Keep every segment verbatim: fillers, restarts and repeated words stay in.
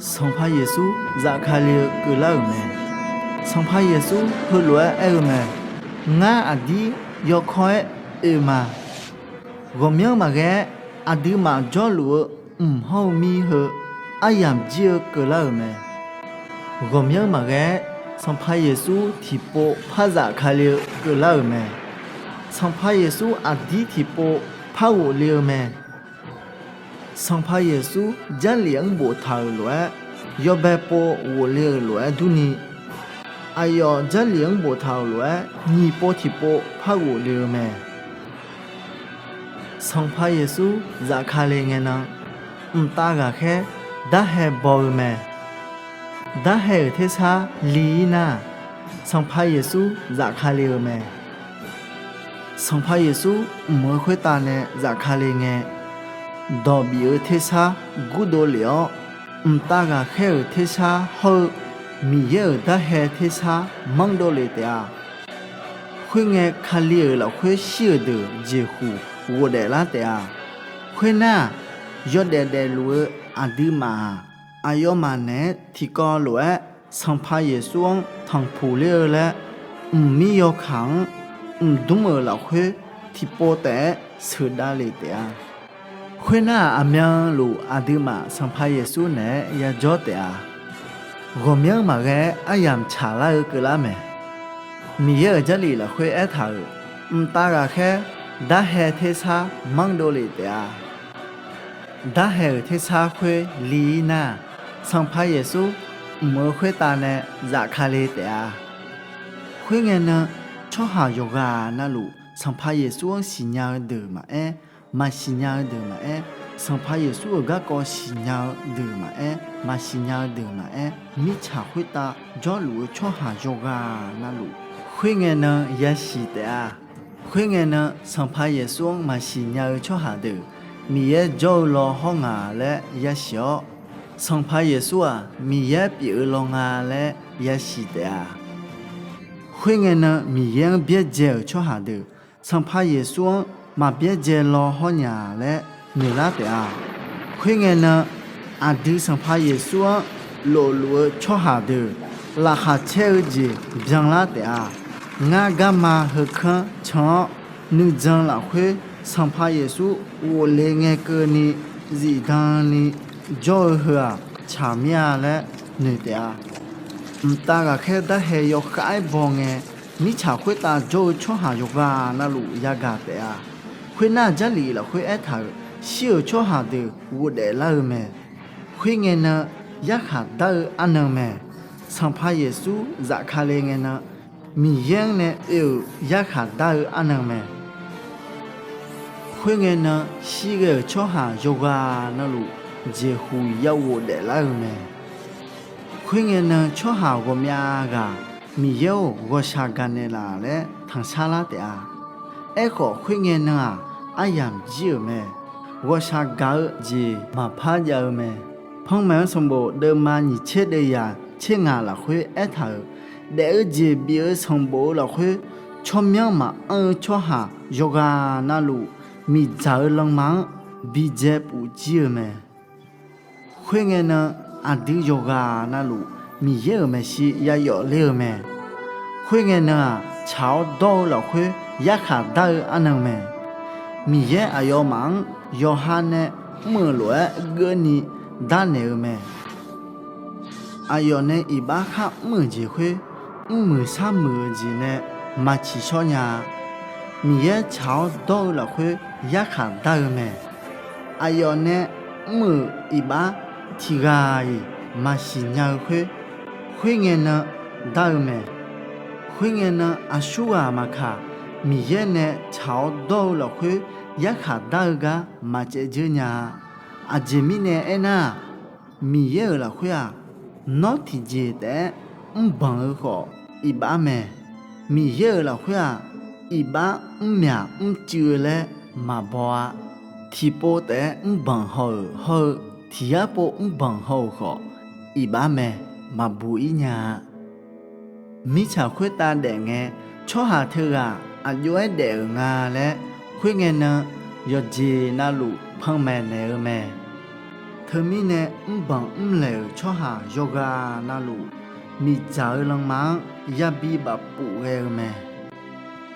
Sanqpaq Yeqsur Zafkale-eu keuvlar-euq mae. Sanqpaq Yeqsur heulof-aer aer-eu mae. Ngar aqdir yawkawr-aer oe ma. Ghawqmyanr maqghae-aer, aqduimaf jawrluf-eu mq hawr-eu mir heu aryamq jir-eu keuvlar-euq mae. Ghawqmyanr maqghae-aer, Sanqpaq Yeqsur tiqpov par Zafkale-eu keuvlar-euq mae. Sanqpaq Yeqsur aqdir tiqpov par ghofle-eu mae. Sanqpaq Yeqsur Jarlif-anr boftaq-euq lof-aer, yawbae pov ghofle-euq lof-aer durni, aqyawf Jarlif-anr boftaq-euq lof-aer nyiq pov tiqpov par ghofle-eu mae. Sanqpaq Yeqsur Zafkale ngae nan, mqtav ghaqkhaer darhae baw-eu mae. Darhae-euq tersar li-ir nar, Sanqpaq Yeqsur Zafkale-eu mae. Sanqpaq Yeqsur mq-eu khoertav nae Zafkale ngae, dawq bif-eu tersar gurdov lef-awr, mqtav ghaqkhaer-euq tersar hawr-eu Miqyaer-euq darhae tersar manrdov lef taef-a. Khoerngae, Kali-euq lafkhoer shir-euq deuq jeqhuq ghofdaef lar taef-a. Khoernar, yawdaef daefluf-eu aqduimaf-aq, aqyawfmaf naeq-aer tiqkawv lof-aer Sanqpaq Yeqsur-anr tanqpuq ler-eu laer, mqmir yawkaq-anr mqdmr-euq lafkhoer tiqpov taef-aer sheuqdav lef taef-a. Khoernar-aq, aqmyanluf aqduimaf Sanqpaq Yeqsur naeq-aer yajawr taef-a. Ghawqmyanr maqghae-aer aryamq tsaqlar-eu keuvlar mae. Miqyaer-euq Jarlif lafkhoer aertaq-euq, mqtav ghaqkhaer darhae tersar manrdov lef taef-a. Darhae-euq tersar khoer li-ir nar, Sanqpaq Yeqsur mq-eu khoertav nae Zafkale taef-a. Khoerngae nan, tsawrhaq yawqghaq navluf Sanqpaq Yeqsur-anr siqnya-eu deuq maqaer, maqsiq nya-eu deuq maqaer, Sanqpaq Yeqsur-euq garkawv siqnya-eu deuq maqaer, maqsiq nya-eu deuq maqaer, mirtsaq khoertav jawrluf-eu tsawrhaq yawqghaq navluf, khoerngae nan yasiq taef-a. Khoerngae nan, Sanqpaq Yeqsur-anr maqsiq nya-eu tsawrhaq deuq, Miqyaer jawr-eu law hawr nga laer yasiq-awr, Sanqpaq Yeqsur-aq, Miqyaer pyeuf-eu law nga laer yasiq taef-a. Khoerngae nan, Miqyaer-anr byaerdzae-euq tsawrhaq deuq, Sanqpaq Yeqsur-anr maqbyaerdzae law hawr nya laer noeqlar taef-a. Khoerngae nan, aqdui Sanqpaq Yeqsur-anr lofluf-eu tsawrhaq deuq, laqkhaq caer-eu jeq byanlar taef-a. Ngar garma heukanr can-awr, nuijan lafkhoer Sanqpaq Yeqsur ghofle ngae keuvni zifdan ni jawr-eu heu-aq, tsaq mir-a laer noeq taef-a. Mqtav ghaqkhaer darhae yawkhav-aer baw ngae, mirtsaq khoertav jawr-eu tsawrhaq yawqghaq navluf yagaq taef-a. Khoernar, Jarlif lafkhoer aertaq-euq, shir-euq tsawrhaq deuq ghofdaef lar-eu mae. Khoerngae nan, yarkhaq dar-eu arnan mae. Sanqpaq Yeqsur zafkale ngae nan, Miqyaer-anr nae oe-euq yarkhaq dar-eu arnan mae. Khoerngae nan, shirghae-euq tsawrhaq yawqghaq navluf jeqhuq yaghof daeflar-eu mae. Khoerngae nan, tsawrhaq ghawqmyav ghaq, Miqyaer-or, ghawqshaq gaqnaeq laf laer tanqshar lar taef-a. Aerkhawf, khoerngae nan-aq, aryamq jir-euq mae. Ghawqshaq gaq-eu jeq maqpar jav-eu mae. Panmaeq-eu sanqbof deuvma nyiq tser deuv yaq tser ngaq lafkhoer aertaq-euq, daef-eu jeq bif-eu sanqbof-eu lafkhoer, tsawrmyanr maqanr-eu tsawrhaq yawqghaq navluf miqdzaq-eu lanma-anr bidzae pufjir-eu mae. Khoerngae nan, aqdui yawqghaq navluf Miqyaer-euq maeqshi yayawf ler-eu mae. Khoerngae nan-aq, tsaq-awr dawr-eu lafkhoer yarkhaq dar-eu arnan mae. Miqyaer aqyawfmaf-anr yawqha nae mr-euq lof-aer geuvni darnaeq-eu mae. Aqyawf nae iqbax khar mr-euq jeq khoer, mrmuiq sharmuiq-eu jeq nae maq tsiqshawr nya-a. Miqyaer tsaq-awr dawr-eu lafkhoer yarkhaq dar-eu mae. Aqyawf nae mr-euq iqbax tiqghaq-iq maqsiq nya-eu khoer, khoerngae nan dar-eu mae. Khoerngae nan aqsurghaq maqkaq, Miqyaer nae tsaq-awr dawr-eu lafkhoer yarkhaq dar-eu gar maqcaev dzeur nya-a. Aqjeq mirnae aernar-aq, Miqyaer-euq lafkhoer-aq, nawr tiqjeq taef-aer mrbanq-eu khawf, iqbax mae. Miqyaer-euq lafkhoer-aq, iqbax mrmyaq mrcuiv-eu laer maqbaw-a. Tiqpov taef-aer mrbanq haw-euq hawr-eu, tiq yar pov mrbanq haw-euq khawf, iqbax mae, maqbuq-ir nya-a. Mirtsaq khoertav daef ngae, tsawrhaq teughaq aqjox-aer daef-euq nga laer, khoerngae nan yawqjeq navluf panmaeq naeq-eu mae. Teumirnae mrbanq mrlaeq-euq tsawrhaq yawqghaq navluf, miqdzaq-eu lanma-anr yabi bafpuf ghae-eu mae.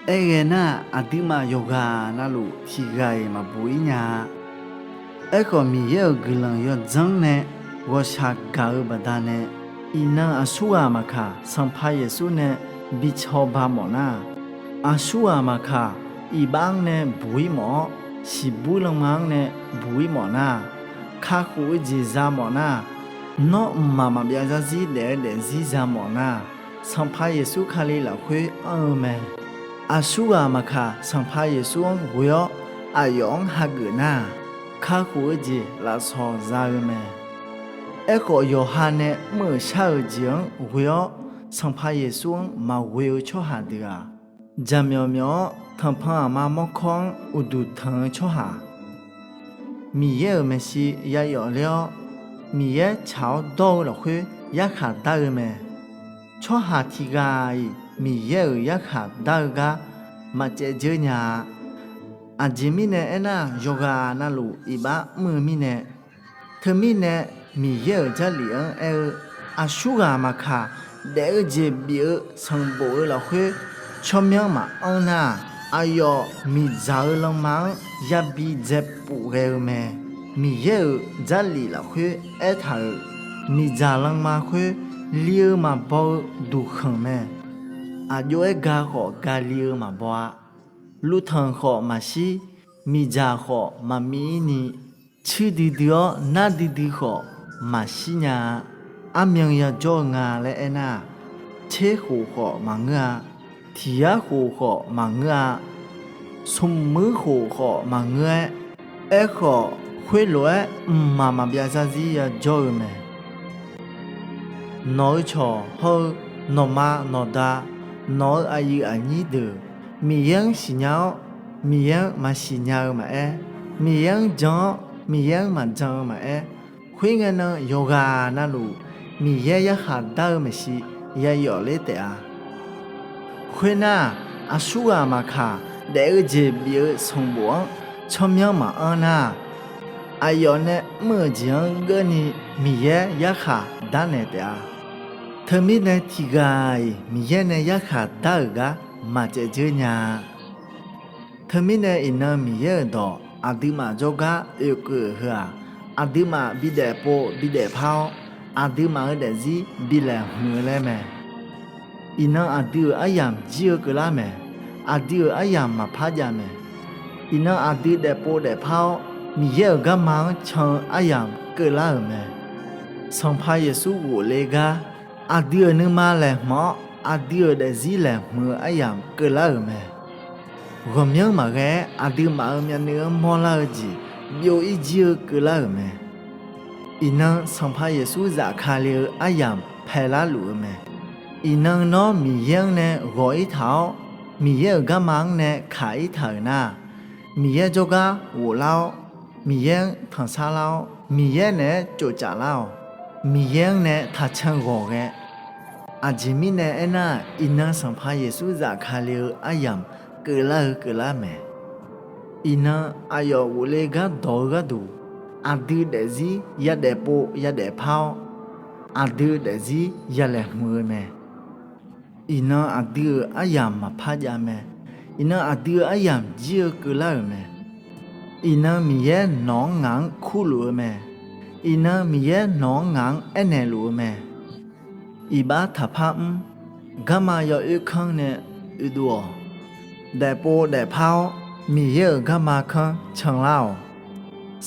Aerghae nar-aq, aqduimaf yawqghaq navluf tiqghaq-iq maqbuq-ir nya-a. Aerkhawf, Miqyaer-euq guiqlanq yawdzanr nae ghawqshaq gaq-eu baqdanae, iqnan aqsurghaq maqkaq, Sanqpaq Yeqsur nae bi cawba mawf nar-aq, aqsurghaq maqkaq, iqbax-anr nae buq-ir mawf-awr, shiqbuir lanma-anr nae buq-ir mawf nar-aq, kakhof-eu jeq za mawf nar-aq, nawr mqmaq maqbyav zarzir daef-eu daefzir za mawf nar-aq, Sanqpaq Yeqsur Kali lafkhoer anr-eu mae. Aqsurghaq maqkaq, Sanqpaq Yeqsur-anr ghoe-awr aqyawf-anr hageuf nar-aq, kakhof-eu jeq lafsawq za-eu mae. Aerkhawf, yawqha nae mr-euq shar-euq jeq-anr ghoe-awr Sanqpaq Yeqsur-anr maqghoe-eu tsawrhaq deuq-aq, jaqmyawf myawf-awr tanqpanq aqma mawrkawr-anr uqduq tanq-eu tsawrhaq, Miqyaer-euq maeqshi yayawf ler-awr, Miqyaer tsaq-awr dawr-eu lafkhoer yarkhaq dar-eu mae. Tsawrhaq tiqghaq-iq Miqyaer-euq yarkhaq dar-eu gar maqcaev dzeur nya-a. Aqjeq mirnae aernar-aq, yawqghaq navluf iqbax mr-eu mirnae, teumirnae Miqyaer-euq Jarlif-anr aer-eu, aqsurghaq maqkaq, daef-eu jeq bif-eu sanqbof-eu lafkhoer tsawrmyanr maqanr nar-aq, aqyawf miqdzaq-eu lanma-anr yabi dzaepuf ghae-eu mae. Miqyaer-euq Jarlif lafkhoer aertaq-euq, miqdzaq lanma khoer li-eu maqbaw-eu duqkhanq mae. Aqjox-aer ga khawf ga li-eu maqbaw-a. Luvtanq khawf maqshir, miqdzaq khawf maqmiv-ir ni, cuir duidui-awr nar duidui khawf maqshir nya-a. Armyan yajawr-eu nga laer aernar-aq, tser khof khawf maqngeur-a, tiq yar khof khawf maqngeur-a, smq muir khof khawf maqngeur-aer, aerkhawf, khoerlof-aer mqmaq maqbyav zarzir yajawr-eu mae. Nawq-eu cawq hawr-eu nawqma nawqda, nawq-eu aqyuif aqnyir deuq, Miqyaer-anr siqnya-awr, Miqyaer-anr maqsiq nya-eu maqaer, Miqyaer-anr jan-awr, Miqyaer-anr maqjan-eu maqaer, khoerngae nan yawqghaq navluf Miqyaer yarkhaq dar-eu maeqshi yayawf ler taef-a. Khoernar-aq, aqsurghaq maqkaq, daef-eu jeq bif-eu sanqbof-anr tsawrmyanr maqanr nar-aq, aqyawf nae mr-euq jeq-anr geurni Miqyaer yarkhaq darnaeq taef-a. Teumirnae tiqghaq-iq Miqyaer nae yarkhaq dar-euq gar maqcaev dzeur nya-a. Teumirnae iqnan Miqyaer-euq dawq aqduimaf jawrgar oekeuv-euq heu-aq, aqduimaf bidaef pov bidaef par-awr, aqduimaf-eu daefzir bilaeqhmq-eu laer mae. Iqnan aqdui-euq aryamq jir-eu keuvlar mae. Aqdui-euq aryamq maqpar jav mae. Iqnan aqdui daefpov daefpar-awr, Miqyaer-euq garma-anr can-eu aryamq keuvlar-euq mae. Sanqpaq Yeqsur ghofle gar, aqdui-euq nuima laeqhmq-awr, aqdui-euq daefzir laeqhmq-eu aryamq keuvlar-euq mae. Ghawqmyanr maqghae-aer aqduimaf-euq myavnuiv-anr mawrlar-eu jeq byov-ir jir-eu keuvlar-euq mae. Iqnan Sanqpaq Yeqsur zafkale-eu aryamq paelar luf-eu mae. Iqnan nawr Miqyaer-anr nae ghawq-ir taq-awr, Miqyaer-euq garma-anr nae kaq-ir taq-euq nar-aq, Miqyaer jawrgar ghoflar-awr, Miqyaer-anr tanqsar lar-awr, Miqyaer naeq-aer tsofcaf lar-awq. Miqyaer-anr nae taqcan ghawq ghae. Aqjeq mirnae aernar-aq, iqnan Sanqpaq Yeqsur zafkale-eu aryamq keuvlar-eu keuvlar mae. Iqnan aqyawf ghofle gardawq-eu gharduq, aqdui daefzir yadaef pov yadaef par-awr, aqdui daefzir yalaeqhmq-eu mae. Iqnan aqdui-euq aryamq maqpar jav mae. Iqnan aqdui-euq aryamq jir-eu keuvlar-euq mae. Iqnan Miqyaer nawq-anr ngaq-anr kurluf-eu mae. Iqnan Miqyaer nawq-anr ngaq-anr aernaeq luf-eu mae. Iqbax taqpar mr. Garma yawoer kanr nae uiduv-awq. Daefpov daefpar-awr, Miqyaer-euq garma kanr canlar-awq.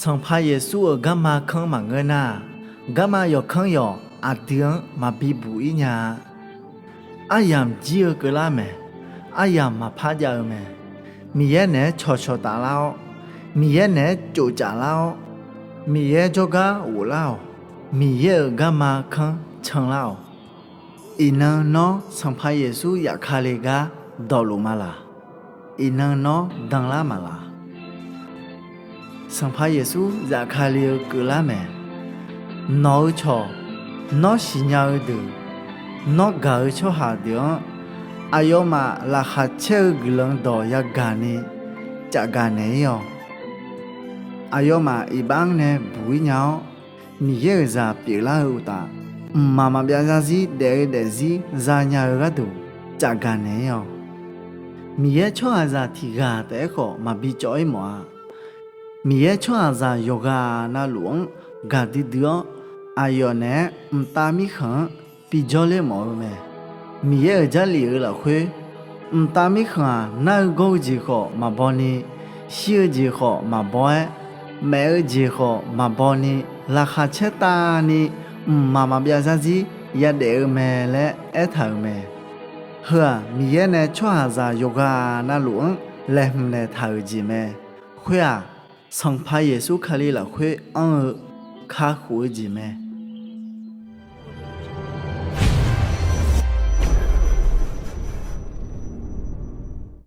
Sanqpaq Yeqsur-euq garma kanr maqngeur nar-aq, garma yawqkanr yawq aqdui-anr maqbi buq-ir nya-a. Aryamq jir-eu keuvlar mae. Aryamq maqpar jav-eu mae. Miqyaer naeq-aer cawqcawq taf lar-awr, Miqyaer naeq-aer tsofcaf lar-awr, Miqyaer jawrgar ghoflar-awq. Miqyaer-euq garma kanr canlar-awq. Iqnan nawr Sanqpaq Yeqsur zafkale gar dawqluf ma laq? Iqnan nawr danlar ma laq? Sanqpaq Yeqsur zafkale-eu keuvlar mae. Nawq-eu cawq, nawr siqnya-eu deuq, nawr gaq-eu tsawrhaq deuq-anr, aqyawfmaf laqkhaq caer-eu guiqlanq dawq yagaq ni cafgaq naeq-ir-awq. Aqyawfmaf iqbax-anr nae buq-ir nya-awr, Miqyaer-euq zaq pyeuflar-eu uqtaf, mqmaq maqbyav zarzir daef-eu daefzir zanya-eu gharduq cafgaq naeq-ir-awq. Miqyaer tsawrhaqzaq tiqghaq taef-aer khawf maqbi cawv-ir mawf-a. Miqyaer tsawrhaqzaq yawqghaq navluf-anr gaqdui dui-awr, aqyawf naeq-aer mqtav mirkhanq-anr bi jawrler mawf-eu mae. Miqyaer-euq Jarlif-euq lafkhoer, mqtav mirkhanq-aq, nar-eu gawr-eu jeq khawf maqbaw ni, shir-eu jeq khawf maqbaw-aer, maef-eu jeq khawf maqbaw ni, laqkhaq caertavni mqmaq maqbyav zarzir yadaef-eu mae laer aertaq-euq mae. Heu-aq, Miqyaer nae tsawrhaqzaq yawqghaq navluf-anr laeqhmq naeqtaq-euq jeq mae. Khoer-aq, Sanqpaq Yeqsur Kali lafkhoer anr-eu kakhof-eu jeq mae.